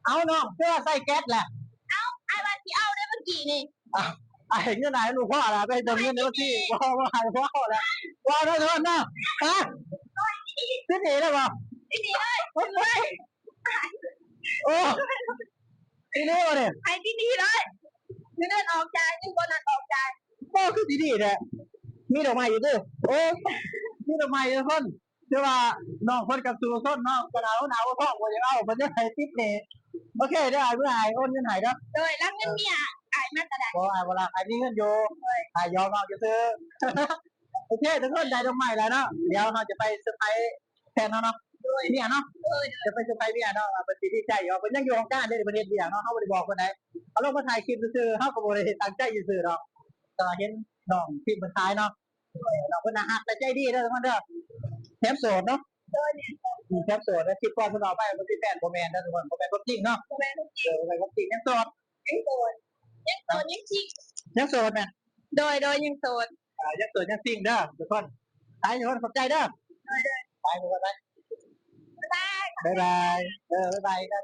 ເອົານ້ອງ ຄືວ່າໃສ່ແກັສແຫຼະ? ເອົາ ອ້າຍວ່າຊິເອົາເດ້ມື້ກີ້ນີ້. ອ້າຍ ເງິນອ້າຍບໍ່ພໍລະ ໄປເຕີມເງິນໃນບັນຊີ. ບໍ່ ບໍ່ໃຫ້ ບໍ່ເອົາລະ ວ່າແລ້ວເນາະ. ຮະ ຕິດໜີ້ແລ້ວບໍ່? ຕິດໜີ້ເລີຍ ໂອ້ຍ ຕິດໜີ້ບໍ່ນີ້? ໃຫ້ຕິດໜີ້ເລີຍ ເງິນເດືອນອອກຈ່າຍ ເງິນໂບນັດອອກຈ່າຍ. ໂອ້ ຄືຊິດີແທ້ ມີດອກໄມ້ຢູ່ເດີ. ໂອ້ ມີດອກໄມ້ຢູ່ທຸກຄົນ. ຄືວ່ານ້ອງເພິ່ນກໍສູ້ຊົນເນາະ ກະໜາວໜາວ ບໍ່ພ້ອມບໍ່ຢາກເອົາ ເພິ່ນຢາກໃຫ້ຕິດໜີ້. ໂອເຄເດີ ອ້າຍ ເມື່ອອ້າຍໂອນເງິນໃຫ້ເດີ. ໂດຍ ລັກເງິນເມຍອ້າຍມາແຕ່ໃດ? ບໍ່ ອ້າຍບໍ່ລັກ ອ້າຍມີເງິນຢູ່. ໂດຍ ອ້າຍຢອກນ້ອງຊື່ໆ. ໂອເຄ ທຸກຄົນ ໄດ້ດອກໄມ້ແລ້ວເນາະ ດຽວເຮົາຈະໄປເຊີໄພຣສ໌ແຟນເຮົາເນາະ. ໂດຍ ເມຍເນາະ. ໂດຍ ຈະໄປເຊີໄພຣສ໌ເມຍເນາະ ວ່າເພິ່ນຊິດີໃຈບໍ່. ເພິ່ນຍັງຢູ່ຫ້ອງການເດ້ ເພິ່ນເຮັດວຽກເນາະ ເຮົາບໍ່ໄດ້ບອກເພິ່ນໃດ. ເຮົາລົງມາຖ່າຍຄລິບຊື່ໆ ເຮົາກໍບໍ່ໄດ້ຕັ້ງໃຈຊື່ໆດອກ ແຕ່ວ່າເຫັນນ້ອງພິມເພິ່ນຂາຍເນາະ. ນ້ອງເພິ່ນໜ້າຮັກ ແລະ ໃຈດີເດີທຸກຄົນເດີ. ແຖມໂສດເນາະ. ໂດຍ ແຖມໂສດ. ແລະ ຄລິບກ່ອນເພິ່ນອອກໄປ ເພິ່ນຊິແຟນ ບໍ່ແມ່ນເດີທຸກຄົນ ບໍ່ແມ່ນຄວາມຈິງເນາະ. ບໍ່ແມ່ນຄວາມຈິງ ເອີ ບໍ່ແມ່ນຄວາມຈິງ. ຍັງໂສດ ຍັງໂສດ ຍັງໂສດ ຍັງໂສດ ຍັງໂສດແມ່ນ. ໂດຍ ໂດຍ ຍັງໂສດ. ອ່າ ຍັງໂສດຍັງຊິງເດີທຸກຄົນ. ໄປທຸກຄົນ ຂອບໃຈເດີ. ໂດຍ ໂດຍ ໄປທຸກຄົນ ໄປ ບາຍບາຍ ບາຍບາຍ ເອີ ບາຍບາຍກັນ.